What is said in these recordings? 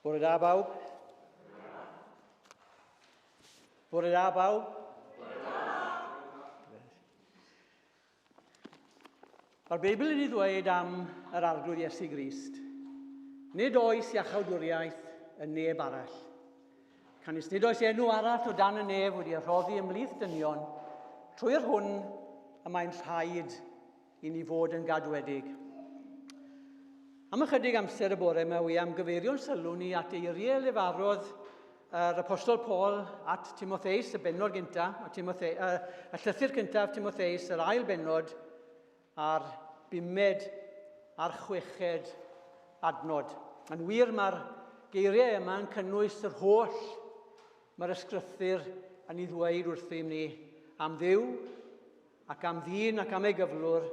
Bore da bawb. Bore da bawb. Mae'r Beibl yn ei ddweud am yr Arglwydd Iesu Grist. Nid oes iachawdwriaeth yn neb arall. Canys nid oes enw arall o dan y nef wedi ei rhoddi ymhlith dynion, trwy'r hwn y mae'n rhaid i ni fod yn gadwedig. Am ychydig amser y bore yma, wi am gyfeirio'n sylw ni at eiriau lefarodd yr Apostol Paul at Timotheus, y bennod gyntaf, Timothe, y llythyr cyntaf Timotheus, yr ail bennod, a'r bumed a'r chweched adnod. Yn wir, mae'r geiriau yma yn cynnwys yr holl mae'r ysgrythur yn ei ddweud wrthym ni am Dduw, ac am ddyn ac am ei gyflwr,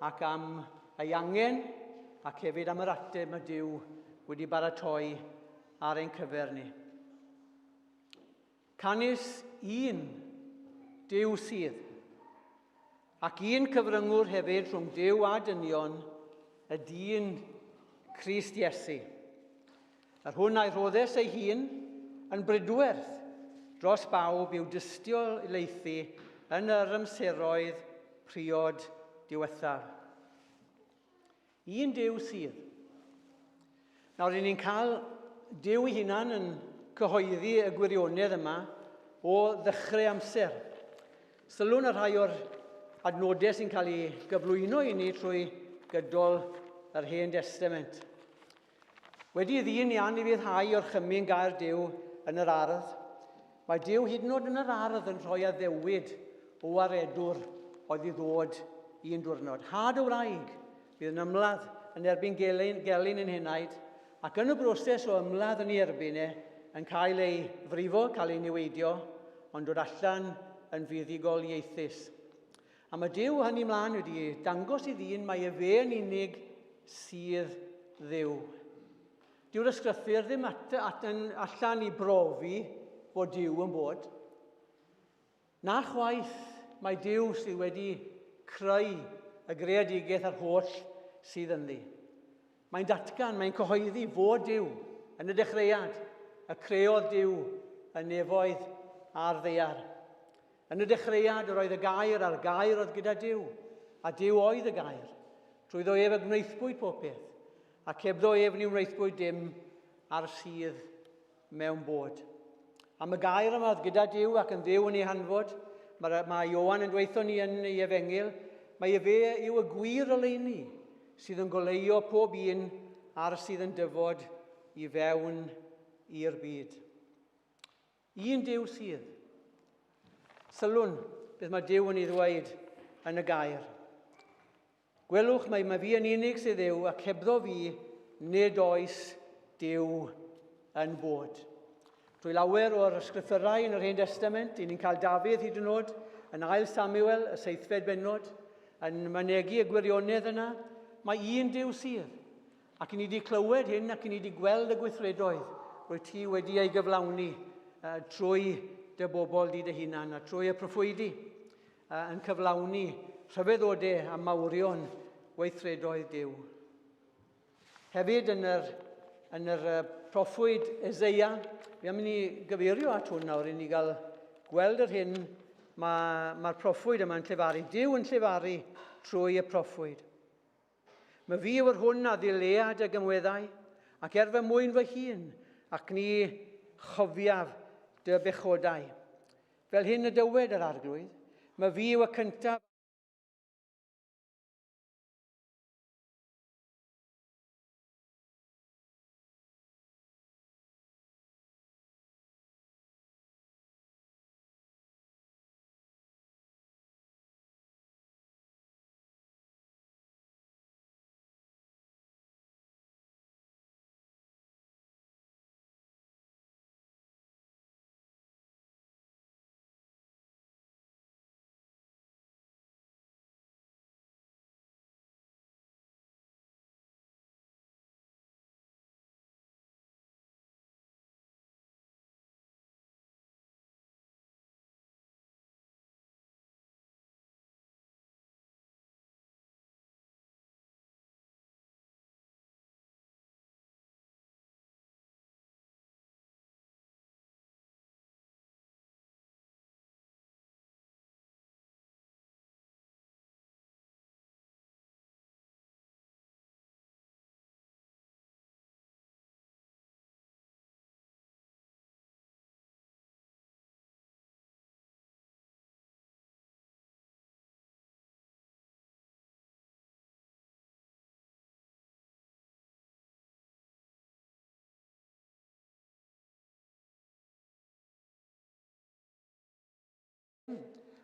ac am ei angen, ac hefyd am yr ateb mae Duw wedi baratoi ar ein cyfer ni. Canys un Duw sydd, ac un cyfryngwr hefyd rhwng Duw a dynion, y dyn Crist Iesu. Yr hwn a'i rhoddes ei hun yn brydwerth dros bawb i'w dystiolaethu yn yr amseroedd priod diwethaf. Un Duw sydd. Nawr, ry'n ni'n cael Duw ei hunan yn cyhoeddi y gwirionedd yma o ddechrau amser. Sylwn ar rhai o'r adnodau sy'n cael ei gyflwyno i ni trwy gydol yr Hen Destament. Wedi i ddyn i anufuddhau orchymyn gair Duw yn yr ardd, mae Duw hyd yn oed yn yr ardd yn rhoi addewid o waredwr oedd i ddod un diwrnod. Had y wraig fydd yn ymladd yn erbyn gelyn, gelyn yn henaid, ac yn y broses o ymladd yn ei erbyn e, yn cael ei frifo, cael ei niweidio, ond dod allan yn fuddugoliaethus. A mae Duw hynny mlaen wedi dangos i ddyn mai efe yn unig sydd Dduw. Dyw'r ysgrythur ddim at, at, yn, allan i brofi bod Duw yn bod. Na chwaith mae Duw sydd wedi creu y greadigaeth a'r holl sydd ynddi. Mae'n datgan, mae'n cyhoeddi fod Duw yn y dechreuad, y creodd Duw y nefoedd a'r ddaear. Yn y dechreuad yr oedd y gair, a'r gair oedd gyda Duw, a Duw oedd y gair. Trwyddo ef y gwnaethpwyd popeth, ac hebddo ef ni wnaethpwyd dim ar sydd mewn bod. Am y gair yma oedd gyda Duw ac yn Dduw yn ei hanfod, mae, mae Ioan yn dweithio ni yn ei efengyl, mae efe yw y gwir oleuni sydd yn goleuo pob un ar sydd yn dyfod i fewn i'r byd. Un Duw sydd. Sylwn beth mae Duw yn ei ddweud yn y gair. Gwelwch mai mae fi yn unig sydd Dduw, ac hebddo fi nid oes Duw yn bod. Drwy lawer o'r ysgrythyrau yn yr Hen Destament, i ni'n cael Dafydd hyd yn oed, yn ail Samuel, y seithfed bennod, yn mynegi y gwirionedd yna, mae un Duw sydd. Ac i ni wedi clywed hyn ac i ni wedi gweld y gweithredoedd rwy ti wedi ei gyflawni uh, trwy dy bobl di dy hunan a trwy y proffwydi uh, yn cyflawni rhyfeddodau a mawrion weithredoedd Duw. Hefyd yn yr, yn yr uh, proffwyd Ezeia, fi am i ni gyfeirio at hwn nawr i ni gael gweld yr hyn mae'r mae proffwyd yma'n llefaru. Duw yn llefaru trwy y proffwyd. Mae fi yw'r hwn a ddilea dy gymweddau, ac er fy mwyn fy hun, ac ni chofiaf dy bechodau. Fel hyn y dywed yr Arglwydd, mae fi yw y cyntaf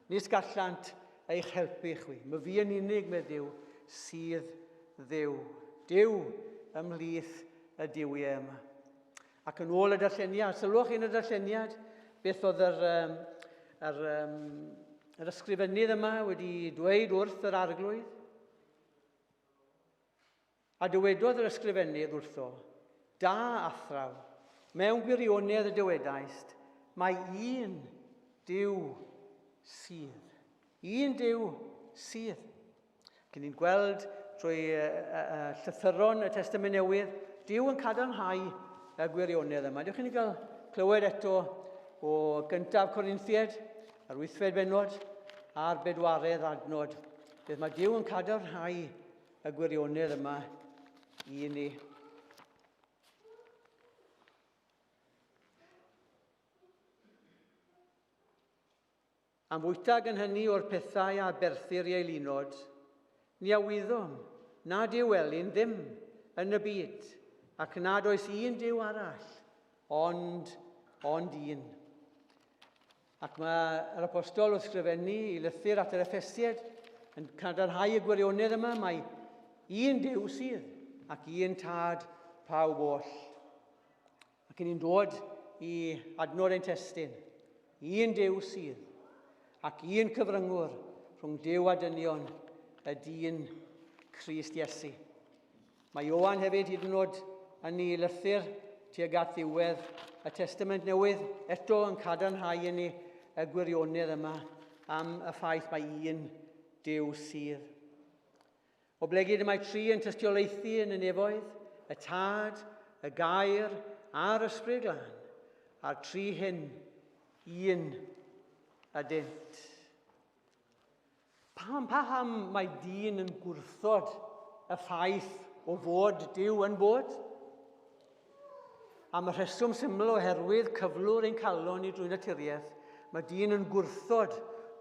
Nis gallant eich helpu chwi. My fi yn unig, medd Duw, sydd Dduw. Duw ymhlith y duwiau yma. Ac yn ôl y darlleniad, sylwch un y darlleniad, beth oedd yr, um, yr, um, yr ysgrifennydd yma wedi dweud wrth yr arglwydd? A dywedodd yr ysgrifennydd wrtho, Da, athraw, mewn gwirionedd y dywedaist, mai un Duw sydd. Un Duw sydd. Cyn ni'n gweld trwy llythyron y Testament Newydd, Duw yn cadarnhau y gwirionedd yma. Dewch i ni gael clywed eto o gyntaf Corinthiaid, yr wythfed bennod, a'r bedwaredd adnod. Beth mae Duw yn cadarnhau y gwirionedd yma i ni. Am fwyta gan hynny o'r pethau a berthir i eilunod, ni a wyddom nad yw elyn ddim yn y byd, ac nad oes un Duw arall, ond, ond un. Ac mae yr apostol wrth sgrifennu i lythyr at yr Effesiaid yn cadarnhau y gwirionedd yma, mae un Duw sydd ac un Tad pawb oll. Ac ni'n dod i adnod ein testun. Un Duw sydd ac un cyfryngwr rhwng Duw a dynion, y dyn Crist Iesu. Mae Ioan hefyd hyd yn oed yn ei lythyr tuag at ddiwedd y Testament Newydd eto yn cadarnhau i ni y gwirionedd yma am y ffaith mai un Duw sydd. Oblegid y mae tri yn tystiolaethu yn y nefoedd, y Tad, y Gair a'r Ysbryd Glân, a'r tri hyn un ydynt. Pam, paham mae dyn yn gwrthod y ffaith o fod Duw yn bod? Am y rheswm syml oherwydd cyflwr ein calon ni drwy naturiaeth, mae dyn yn gwrthod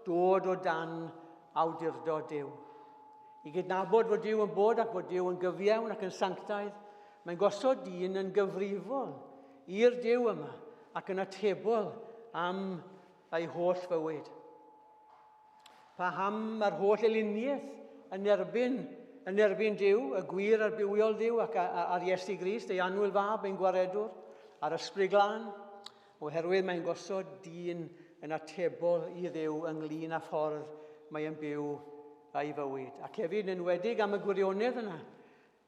dod o dan awdurdod Duw. I gydnabod fod Duw yn bod ac fod Duw yn gyfiawn ac yn sanctaidd, mae'n gosod dyn yn gyfrifol i'r Duw yma ac yn atebol am ei holl fywyd. Paham mae'r holl eluniaeth yn erbyn, yn erbyn Duw, y gwir a'r bywiol Dduw ac ar Iesu Grist, ei annwyl fab, ein gwaredwr, a'r Ysbryd Glân? Oherwydd mae'n gosod dyn yn atebol i Dduw ynglyn â ffordd mae'n byw a'i fywyd. Ac hefyd yn enwedig am y gwirionedd yna,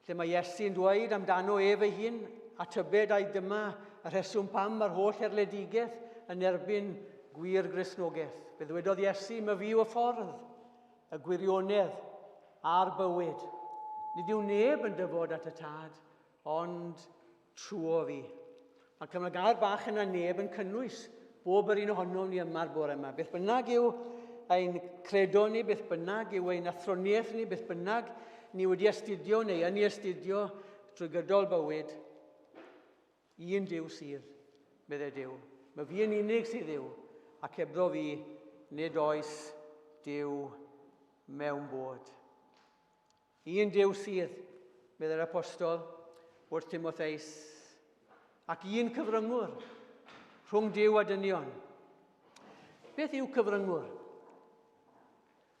Lle mae Iesu'n dweud amdano ef ei hun, a tybed ai dyma y rheswm pam mae'r holl erledigaeth yn erbyn gwir Gristnogaeth. Fe ddwedodd Iesu, Myfi yw y ffordd, y gwirionedd a'r bywyd. Nid yw neb yn dyfod at y Tad, ond trwo fi. Mae cymryd gair bach yna neb yn cynnwys bob yr un ohonom ni yma'r bore yma. Beth bynnag yw ein credo ni, beth bynnag yw ein athroniaeth ni, beth bynnag ni wedi astudio neu yn ei astudio trwy gydol bywyd, un Duw sydd, meddai Duw. Mae fi yn unig sydd Dduw, ac hebddo fi nid oes Duw mewn bod. Un Duw sydd, meddai'r apostol wrth Timotheus, ac un cyfryngwr rhwng Duw a dynion. Beth yw cyfryngwr?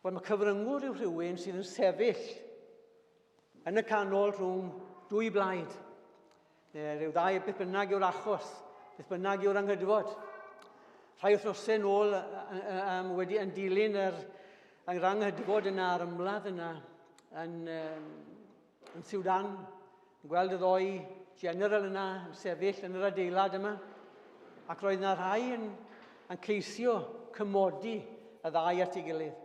Wel, mae cyfryngwr yw rhywun sydd yn sefyll yn y canol rhwng dwy blaid. Neu rhyw ddau, beth bynnag yw'r achos, beth bynnag yw'r anghydfod. Rhai wythnosau nôl um, wedi yn dilyn yr, yr anghydfod yna, yr ymladd yna yn, um, yn Sudan, yn gweld y ddoi general yna yn sefyll yn yr adeilad yma, ac roedd yna rhai yn, yn ceisio cymodi y ddau at ei gilydd.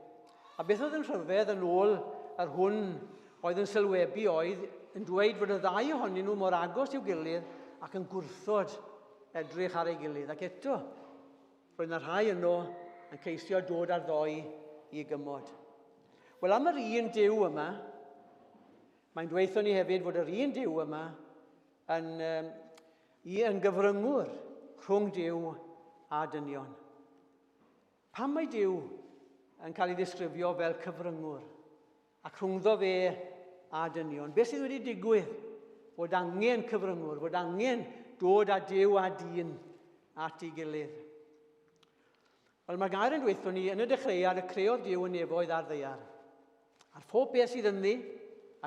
A beth oedd yn rhyfedd yn ôl yr hwn oedd yn sylwebu oedd yn dweud fod y ddau ohonyn nhw mor agos i'w gilydd ac yn gwrthod edrych ar ei gilydd. Ac eto, roedd yna rhai yno yn ceisio dod ar ddoi i gymod. Wel, am yr un Duw yma, mae'n dweithio ni hefyd fod yr un Duw yma yn, um, yn gyfryngwr rhwng Duw a dynion. Pam mae Duw yn cael ei ddisgrifio fel cyfryngwr ac rhwngddo fe a dynion? Beth sydd wedi digwydd? Fod angen cyfryngwr, fod angen dod â Duw a dyn at ei gilydd. Wel, mae'r gair yn dweithio ni yn y dechreuad y creodd Duw y nefoedd a'r ddaear. A'r phob beth sydd ynddi,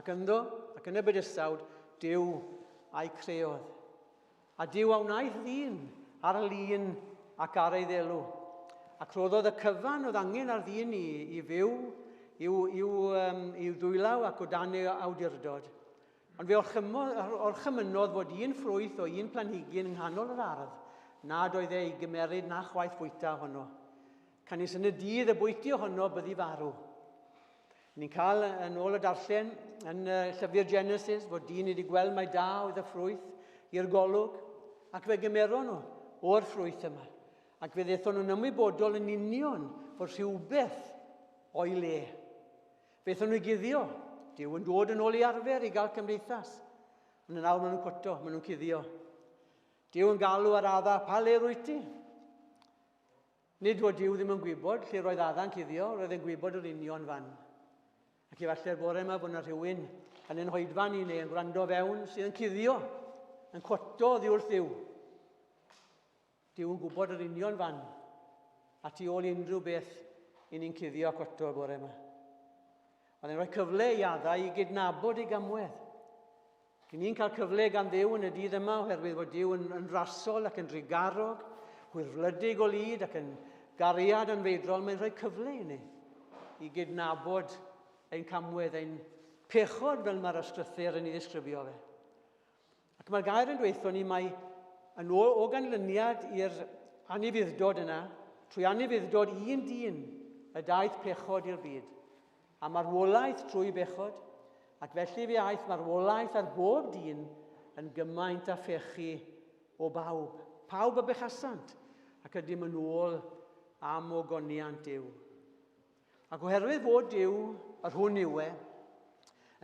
ac ynddo, ac yn y bydysawd, Duw a'i creodd. A Duw a wnaeth ddyn ar y lun ac ar ei ddelw. Ac rhoddodd y cyfan oedd angen ar ddyn i, i fyw, i'w, i'w, um, i'w ddwylaw ac o dan ei awdurdod. Ond fe orchymynodd fod un ffrwyth o un planhigyn yng nghanol yr ardd, nad oedd e i gymeryd na chwaith fwyta ohono. Canys yn y dydd y bwyty ohono byddi farw. Ni'n cael yn ôl y darllen yn y llyfr Genesis fod dyn wedi gweld mai da oedd y ffrwyth i'r golwg, ac fe gymeron nhw o'r ffrwyth yma. Ac fe ddethon nhw'n ymwybodol yn union fod rhywbeth o'i le. Beth o'n nhw i guddio? Duw yn dod yn ôl i arfer i gael cymdeithas. Ond yn awr maen nhw'n cwto, maen nhw'n cuddio. Duw yn galw ar Adda, pa le rwyt ti? Nid fod Duw ddim yn gwybod lle roedd Adda'n cuddio, roedd e'n gwybod yr union fan. Ac efallai'r bore yma bod yna rhywun yn ein hoedfa ni neu yn gwrando fewn sydd yn cuddio, yn cwto oddi wrth Dduw. Duw yn gwybod yr union fan a tu ôl i unrhyw beth i ni'n cuddio ac oto y bore yma. Oedd e'n rhoi cyfle i Adda i gydnabod ei gamwedd. Cyn ni'n cael cyfle gan Dduw yn y dydd yma oherwydd fod Duw yn, yn rasol ac yn drugarog, hwyrflydig o lyd ac yn gariad yn feidrol, mae'n rhoi cyfle i ni i gydnabod ein camwedd, ein pechod fel mae'r ysgrythyr yn ei ddisgrifio fe. Ac mae'r gair yn dweithio ni mai yn ôl o ganlyniad i'r anufudd-dod yna, trwy anufudd-dod un dyn y daeth pechod i'r byd, a marwolaeth trwy bechod, ac felly fe aeth marwolaeth ar bob dyn yn gymaint a phechu o bawb. Pawb a bechasant, ac ydym yn ôl am ogoniant Duw. Ac oherwydd fod Duw, yr hwn yw e,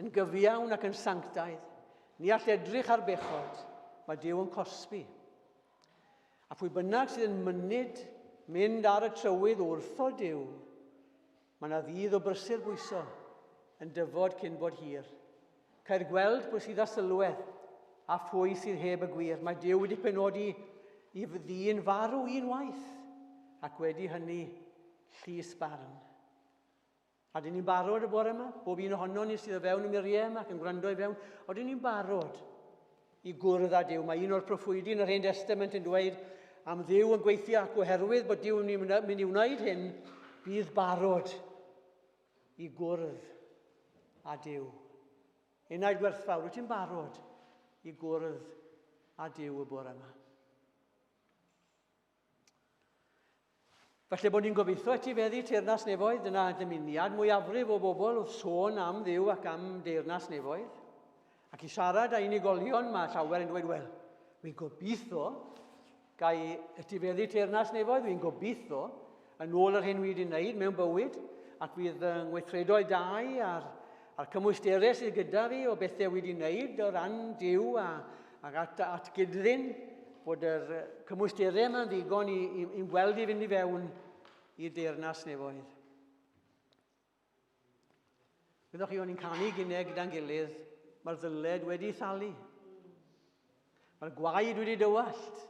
yn gyfiawn ac yn sanctaidd, ni all edrych ar bechod, mae Duw yn cosbi. A phwy bynnag sydd yn mynyd mynd ar y trywydd wrtho Duw, mae yna ddydd o brysur bwyso yn dyfod cyn bod hir. Cair gweld pwy sydd â sylwedd a phwy sydd heb y gwir. Mae Duw wedi penodi i ddyn farw un waith, ac wedi hynny llys barn. A dyn ni'n barod y bore yma? Bob un ohono ni sydd o fewn y muriau yma ac yn gwrando i fewn, oedden ni'n barod i gwrdd â Duw? Mae un o'r proffwydi yn yr Hen Testament yn dweud am Dduw yn gweithio ac oherwydd bod Duw yn mynd i wneud hyn, bydd barod i gwrdd â Duw. Enaid gwerthfawr, wyt ti'n barod i gwrdd â Duw y bore yma? Falle bod ni'n gobeithio etifeddu teyrnas nefoedd, dyna dymuniad mwyafrif o bobl wrth sôn am Dduw ac am deyrnas nefoedd. Ac i siarad â unigolion, mae llawer yn dweud, wel, wy'n gobeithio gai etifeddu teyrnas nefoedd, wy'n gobeithio yn ôl yr hyn wi wedi wneud mewn bywyd, ac fydd yng ngweithredoedd dau a'r, a'r cymwysterau sydd gyda fi o bethau wedi wneud o ran Duw a, ac at, at gydddyn, bod yr cymwysterau yma'n ddigon i, i, i weld i fynd i fewn i deyrnas nefoedd. Byddwch chi, o'n i'n canu gynnau gyda'n gilydd, mae'r ddyled wedi thalu. Mae'r gwaed wedi dywallt.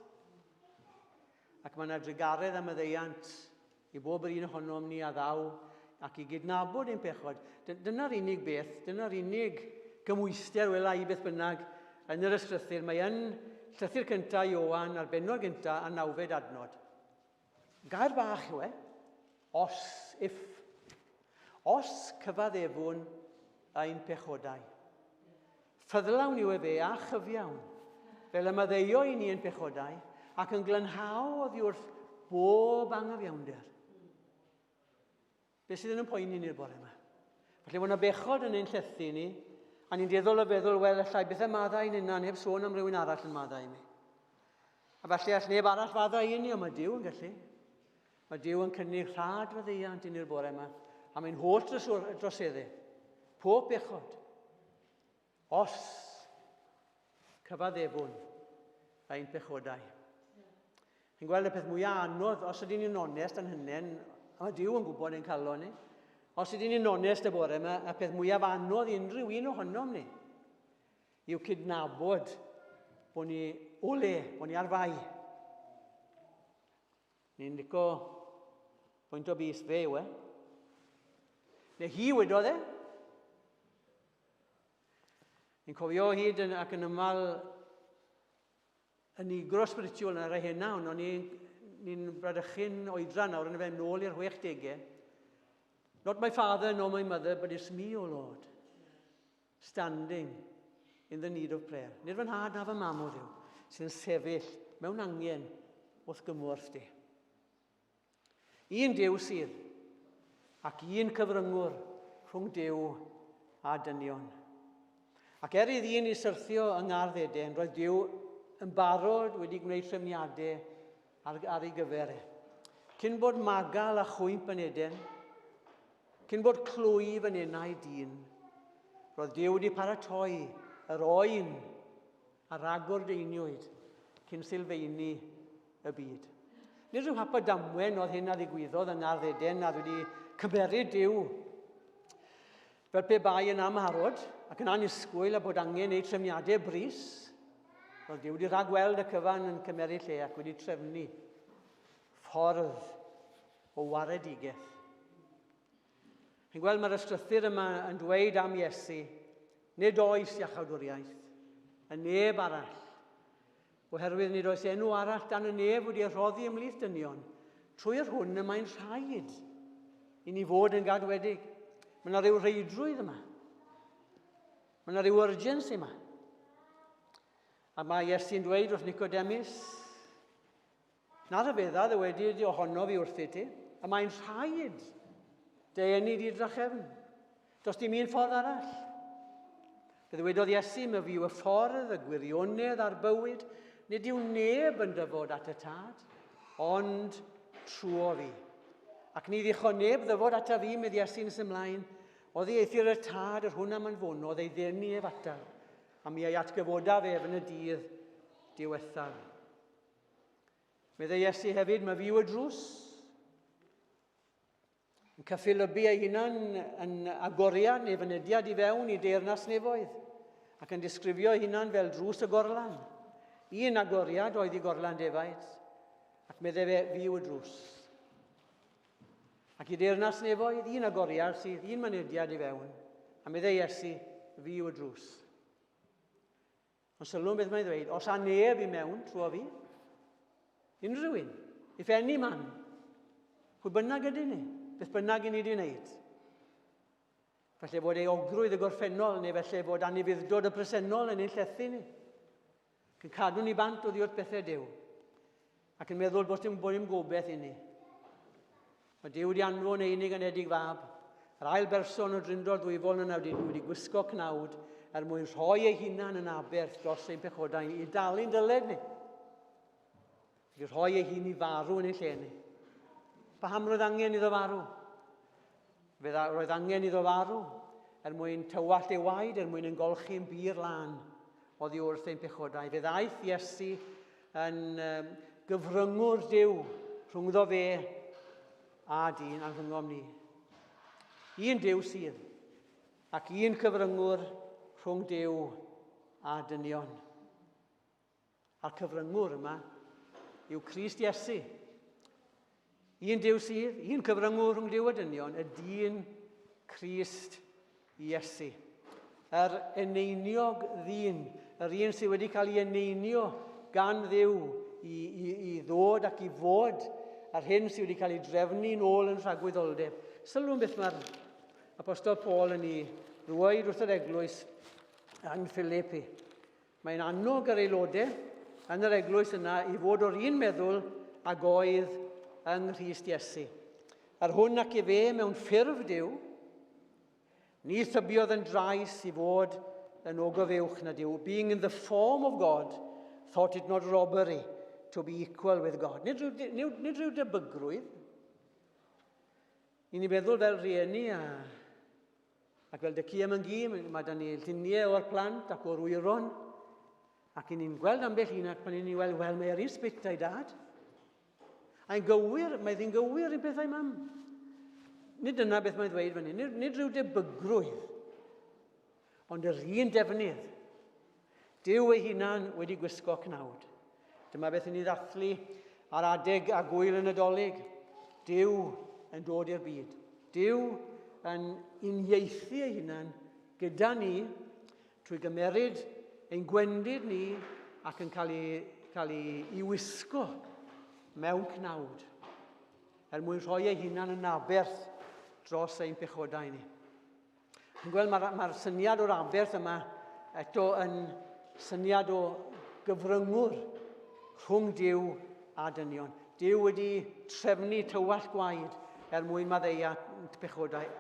Ac mae yna drugaredd am y ddeiant i bob yr un ohonom ni a ddaw ac i gydnabod ein pechod. Dyna'r unig beth, dyna'r unig gymwyster wela i beth bynnag yn yr ysgrythur. Mae yn llythyr cyntaf Ioan a'r bennod gyntaf a nawfed adnod. Gair bach yw e. Os, if. Os cyfaddefwn ein pechodau. Ffyddlawn yw efe a chyfiawn, fel y maddeuo i ni ein pechodau, ac yn glanhau oddi wrth bob angyfiawnder. Beth sydd yn yn poeni ni'r bore yma? Falle bod yna bechod yn ein llethu ni, a ni'n dueddol o feddwl, wel, allai beth y maddau i'n hunan, heb sôn am rywun arall yn maddau i mi. A falle all neb arall faddau i ni, ond mae Duw yn gallu. Mae Duw yn cynnig rhad faddeuant i ni'r bore yma, am ein holl droseddau, pob bechod. Os cyfaddefwn ein pechodau. Chi'n gweld y peth mwyaf anodd, os ydyn ni'n onest yn hynny, a mae Duw yn gwybod ein calon ni, os ydyn ni'n onest y bore yma, y peth mwyaf anodd i unrhyw un ohonom ni, yw cydnabod bod ni o le, bod ni ar fai. Ni'n lico Pwynt o bys, fe yw e. Neu hi wedodd e. Ni'n cofio hyd yn, ac yn ymwal yn nigro spiritual yn yr hena, ond o'n ni'n ni bradychu'n oedran nawr yn y fe nôl i'r 60au. Not my father nor my mother, but it's me, O Lord, standing in the need of prayer. Nid fy nhad na fy mam o Dduw, sy'n sefyll mewn angen wrth gymorth di. Un Duw sydd, ac un cyfryngwr rhwng Duw a dynion. Ac er i ddyn i syrthio yng Ngardd Eden, roedd Duw yn barod wedi gwneud trefniadau ar, ar ei gyfer e. Cyn bod magal a chwymp yn Eden, cyn bod clwyf yn enau dyn, roedd Duw wedi paratoi yr oen a ragordeiniwyd cyn sylfeini y byd. Nid rhyw hap a damwen oedd hyn a ddigwyddodd yng Ngardd Eden a wedi cymeryd Duw fel pe bai yn amharod ac yn annisgwyl a bod angen ei trefniadau brys. Roedd Duw wedi rhagweld y cyfan yn cymeryd lle ac wedi trefnu ffordd o waredigaeth. Chi'n gweld mae'r ysgrythur yma yn dweud am Iesu, nid oes iachawdwriaeth yn neb arall, oherwydd nid oes enw arall dan y nef wedi ei rhoddi ymhlith dynion, trwy'r hwn y mae'n rhaid i ni fod yn gadwedig. Mae yna rhyw reidrwydd yma. Mae yna rhyw urgency yma. A mae Iesu'n dweud wrth Nicodemus, Na rhyfedda ddywedyd ohono fi wrthyt ti, y mae'n rhaid dy eni di drachefn. Does dim un ffordd arall. Fe ddywedodd Iesu, my fi yw y ffordd, y gwirionedd a'r bywyd. Nid yw neb yn dyfod at y tad, ond trwo fi. Ac ni ddichon neb ddyfod ata fi, medd Iesu nes ymlaen, oddi eithr y tad yr hwn am anfonodd ei ddenu ef ataf, a mi ei atgyfodaf ef yn y dydd diwethaf. Meddai Iesu hefyd, mae fi yw y drws. Yn cyffelybu ei hunan yn agoriad neu fynediad i fewn i deyrnas nefoedd ac yn disgrifio ei hunan fel drws y gorlan. Un agoriad oedd i gorlan defaid, ac meddai fe, fi yw y drws. Ac i deyrnas nefoedd, un agoriad sydd, un mynediad i fewn, a meddai Iesu, fi yw y drws. Ond sylwn beth mae'n ddweud, os a neb i mewn trwy fi, unrhyw un, if any man, pwy bynnag ydyn ni, beth bynnag i ni wedi wneud. Felly bod ei ogrwydd y gorffennol, neu felly bod anufudd-dod y presennol yn ein llethu ni, ac yn cadw ni bant oddi wrth bethau Duw, ac yn meddwl bod dim, bod dim gobeith i ni. Mae Duw wedi anfon ei unig anedig fab, yr ail berson o Drindod ddwyfol yna wedi, wedi gwisgo cnawd er mwyn rhoi ei hunan yn aberth dros ein pechodau i dalu'n dyled ni. Wedi rhoi ei hun i farw yn ei lle ni. Paham roedd angen iddo farw? Fe roedd angen iddo farw er mwyn tywallt ei waed, er mwyn yn golchi'n bur lân oddi wrth ein pechodau. Fe ddaeth Iesu yn um, gyfryngwr Duw rhwngddo fe a dyn a rhyngom ni. Un Duw sydd, ac un cyfryngwr rhwng Duw a dynion. A'r cyfryngwr yma yw Crist Iesu. Un Duw sydd, un cyfryngwr rhwng Duw a dynion, y dyn Crist Iesu. Yr eneiniog ddyn, yr un sydd wedi cael ei eneinio gan Dduw i, i, i ddod ac i fod a'r hyn sydd wedi cael ei drefnu yn ôl yn rhagwyddoldeb. Sylwn beth mae'r Apostol Paul yn ei ddweud wrth yr eglwys yn Philippi. Mae'n annog yr aelodau yn yr eglwys yna i fod o'r un meddwl ag oedd yng Nghrist Iesu. Yr hwn ac efe mewn ffurf Duw, ni thybiodd yn drais i fod yn ogof uwch na Duw. Being in the form of God, thought it not robbery to be equal with God. Nid rhyw, nid, nid rhyw debygrwydd. I ni feddwl fel rhieni a Ac fel dy ci am yn gi, mae da ni lluniau o'r plant ac o'r wyron, ac i ni'n gweld ambell un ac pan ni'n weld, wel, mae ar un sbit a'i dad. A'n gywir, mae ddi'n gywir i'n pethau mam. Nid dyna beth mae'n ddweud fan hyn, nid, nid rhyw debygrwydd, ond yr un defnydd. Duw ei hunan wedi gwisgo cnawd. Dyma beth i ni ddathlu ar adeg a gwyl y Nadolig. Duw yn dod i'r byd. Duw yn uniaethu ei hunan gyda ni trwy gymeryd ein gwendid ni ac yn cael ei, cael ei, ei wisgo mewn cnawd er mwyn rhoi ei hunan yn aberth dros ein pechodau ni. Chi'n gweld, mae'r mae syniad o'r aberth yma eto yn syniad o gyfryngwr rhwng Duw a dynion. Duw wedi trefnu tywallt gwaed er mwyn maddeuant pechodau.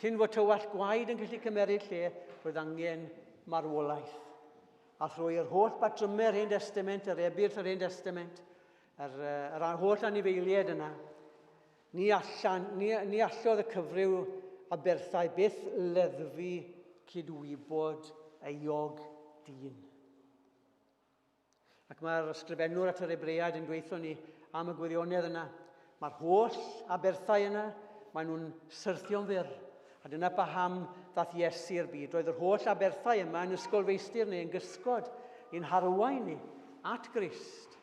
Cyn fod tywallt gwaed yn gallu cymeryd lle, roedd angen marwolaeth. A thrwy yr holl batrymau'r Hen Destament, yr ebyrth yr Hen Destament, yr, yr holl anifeiliaid yna, Ni allan, ni, ni allodd y cyfryw aberthau byth leddfu cydwybod euog dyn. Ac mae'r ysgrifennwr at yr Hebreaid yn dweithio ni am y gwirionedd yna. Mae'r holl aberthau yna, maen nhw'n syrthio'n fyr. A dyna paham ddath Iesu i'r byd. Roedd yr holl aberthau yma yn ysgolfeistr neu yn gysgod i'n harwain ni at Grist.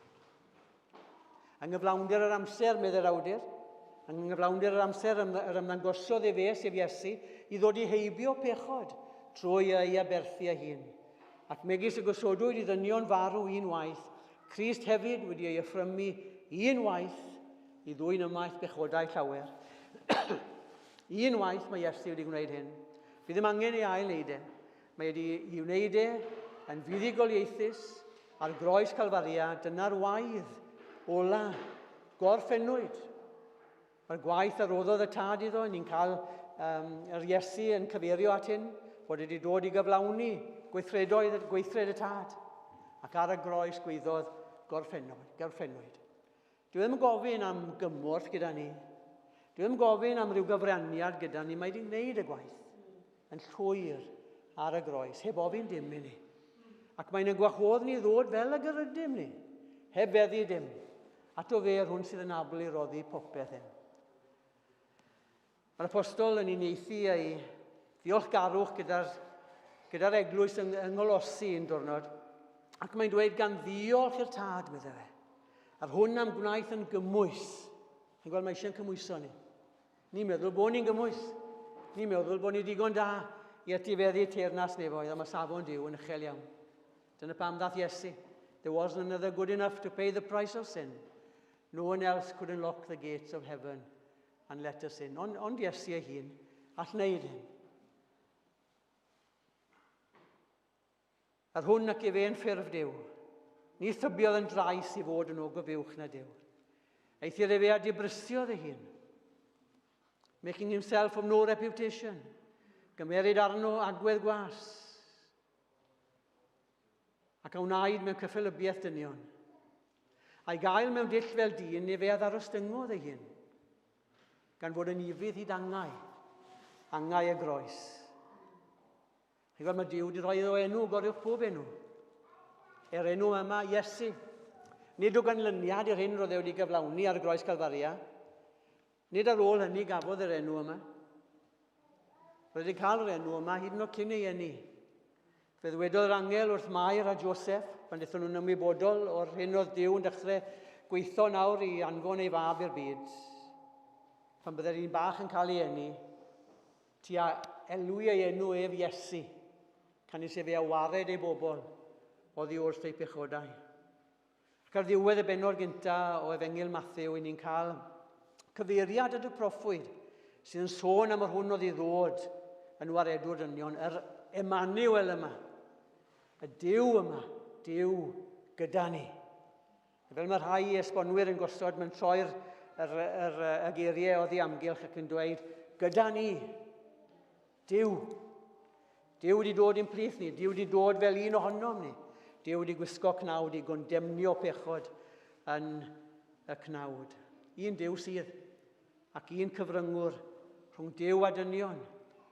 Yng nghyflawnder yr amser, meddai'r awdur, yng nghyflawnder yr amser yr ymddangosodd efe, sef Iesu, i ddod i heibio pechod trwy ei aberthu ei hun. Ac megis y gosodwyd i ddynion farw un waith, Crist hefyd wedi ei offrymu un waith i ddwyn ymaith bechodau llawer. un waith mae Iesu wedi gwneud hyn. Fi ddim angen ei ail wneud e. Mae wedi ei wneud e yn fuddugoliaethus ar groes Calfaria, dyna'r waedd ola gorffennwyd. Mae'r gwaith a roddodd y tad iddo, ni'n cael um, yr Iesu yn cyfeirio at hyn, fod wedi dod i gyflawni gweithredoedd gweithred y tad. Ac ar y groes gweiddodd gorffennwyd. gorffennwyd. Dwi ddim yn gofyn am gymorth gyda ni. Dwi ddim yn gofyn am ryw gyfraniad gyda ni. Mae wedi gwneud y gwaith yn llwyr ar y groes, heb ofyn dim i ni. Ac mae'n ein gwahodd ni ddod fel ag yr ydym ni, heb feddu dim. Ato fe yr hwn sydd yn abl i roddi popeth hyn. Mae'r apostol yn uniaethu ei ddiolchgarwch gyda'r gyda eglwys yng, yng Ngholosi un diwrnod, ac mae'n dweud gan ddiolch i'r tad, meddai fe. A'r hwn am gwnaeth yn gymwys. Chi'n gweld, mae eisiau'n cymwyso ni. Ni'n meddwl bod ni'n gymwys. Ni'n meddwl bod ni digon da i etifeddu teyrnas nefoedd, ond mae safon Duw yn uchel iawn. Dyna pam ddath Iesu. There wasn't another good enough to pay the price of sin. No one else could unlock the gates of heaven and let us in. Ond, ond Iesu ei hun all wneud hyn. Yr hwn ac efe yn ffurf Duw. Ni thybiodd yn drais i fod yn ogof uwch na Duw. Eithr efe a dibrysiodd ei hun. Making himself of no reputation. Gymeryd arno agwedd gwas. Ac a wnaed mewn cyffelybiaeth dynion. A'i gael mewn dull fel dyn, efe a ddarostyngodd ei hun, gan fod yn ufudd hyd angau, angau y groes. Chi'n gweld, mae Duw wedi rhoi iddo enw, goriwch pob enw. Yr enw yma, Iesu. Nid o ganlyniad i'r hyn roedd e wedi gyflawni ar y groes Calfaria. Nid ar ôl hynny gafodd yr enw yma. Roedd wedi cael yr enw yma hyd yn oed cyn ei eni. Fe ddwedodd yr angel wrth Mair a Joseph, pan ddaethon nhw'n ymwybodol o'r hyn oedd Duw yn dechrau gweithio nawr i anfon ei fab i'r byd, pan byddai'r un bach yn cael ei eni, ti a elwi ei enw ef Iesu, canys efe a wared ei bobl oddi wrth eu pechodau. Ac ar ddiwedd y bennod gyntaf o Efengyl Mathew, i ni'n cael cyfeiriad at y proffwyd sydd yn sôn am yr hwn oedd i ddod yn waredwr dynion, yr Emmanuel yma, y Duw yma, Duw gyda ni. Fel mae rhai esbonwyr yn gosod, mae'n troi'r yr, yr, y geiriau oddi amgylch ac yn dweud, gyda ni, Duw. Duw wedi dod i'n plith ni. Duw wedi dod fel un ohonom ni. Duw wedi gwisgo cnawd i gondemnio pechod yn y cnawd. Un Duw sydd, ac un cyfryngwr rhwng Duw a dynion,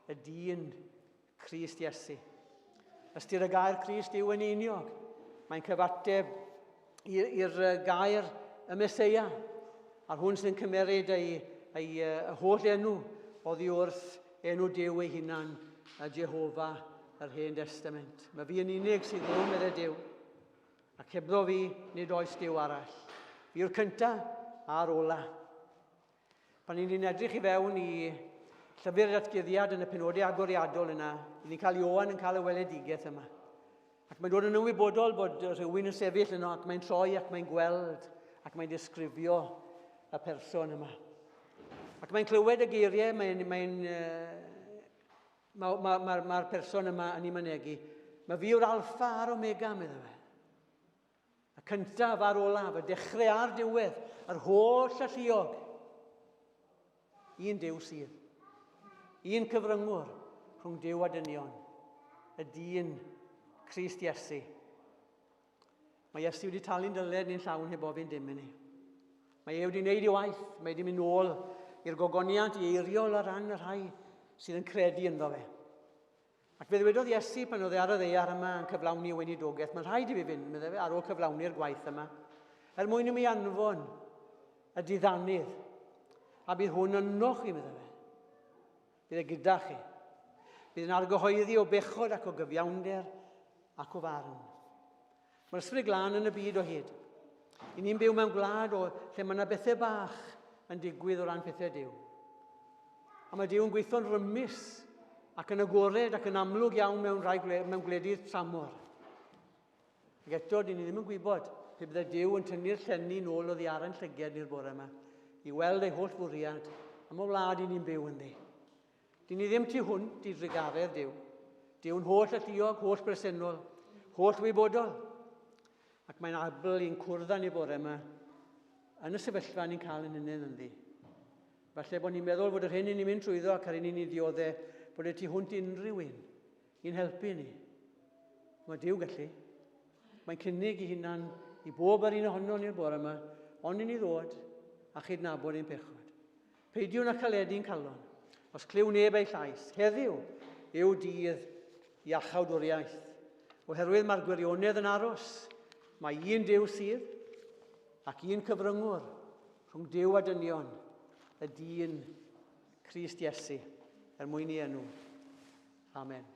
y dyn Crist Iesu. Ystyr y gair Crist yw yn uniog. Mae'n cyfateb i'r gair y Meseia, a'r hwn sy'n cymeryd ei, ei, ei holl enw oddi wrth enw Duw ei hunan, y Jehofa, yr Hen Destament. Mae fi yn unig sydd Dduw, meddai Duw, ac hebddo fi nid oes Duw arall. Fi yw'r cyntaf a'r ola. Pan ni'n edrych i fewn i llyfr datguddiad yn y penodau agoriadol yna, ni'n cael Ioan yn cael y weledigaeth yma. Ac mae'n dod yn ymwybodol bod rhywun yn sefyll yno ac mae'n troi ac mae'n gweld ac mae'n disgrifio y person yma. Ac mae'n clywed y geiriau, mae'n, mae'n, mae'r ma, ma, ma, ma person yma yn ei mynegi. Mae fi yw'r alffa a'r omega, meddai fe. Y cyntaf a'r olaf, y dechrau a'r diwedd, yr holl alluog. Un Duw sydd. Un cyfryngwr rhwng Duw a dynion. Y dyn Crist Iesu. Mae Iesu wedi talu'n dyled ni'n llawn heb ofyn dim i ni. Mae e wedi wneud ei waith, mae wedi mynd nôl i'r gogoniant i eiriol ar ran y rhai sydd yn credu ynddo fe. Ac fe ddywedodd Iesu pan oedd e ar y ddaear yma yn cyflawni y weinidogaeth, mae'n rhaid i fi fynd, meddai fe, ar ôl cyflawni'r gwaith yma, er mwyn i mi anfon y diddanydd. A bydd hwn yno chi, meddai fe. Bydd e gyda chi. Bydd yn argyhoeddi o bechod ac o gyfiawnder ac o farn. Mae'r Ysbryd Glân yn y byd o hyd. I ni'n byw mewn gwlad o lle mae yna bethau bach yn digwydd o ran pethau Duw. A mae Duw yn gweithio'n rymus ac yn agored ac yn amlwg iawn mewn rhai gwle, mewn gwledydd tramor. Ac eto, dyn ni ddim yn gwybod pe bydde Duw yn tynnu'r llenni nôl oddi ar ein llyged ni'r bore yma i weld ei holl fwriad am y wlad i ni'n byw ynddi. Dyn ni ddim tu hwnt i drugaredd Duw. Duw'n holl alluog, holl bresennol, holl wybodol. Ac mae'n abl i'n cwrdd â ni bore yma yn y sefyllfa ni'n cael yn hunain ynddi. Falle bod ni'n meddwl fod yr hyn i ni'n mynd trwyddo ac ar hyn i ni'n dioddau bod e tu hwnt unrhyw un i'n helpu ni. Mae Duw gallu. Mae'n cynnig i hunan i bob yr un ohono ni'r bore yma, ond i ni ddod a chydnabod ein pechod. Peidiwn â chaledu'n calon, os clyw neb ei llais. Heddiw yw dydd iachawdwriaeth. Oherwydd mae'r gwirionedd yn aros. Mae un Duw sydd, ac un cyfryngwr rhwng Duw a dynion, y dyn Crist Iesu, er mwyn i enw. Amen.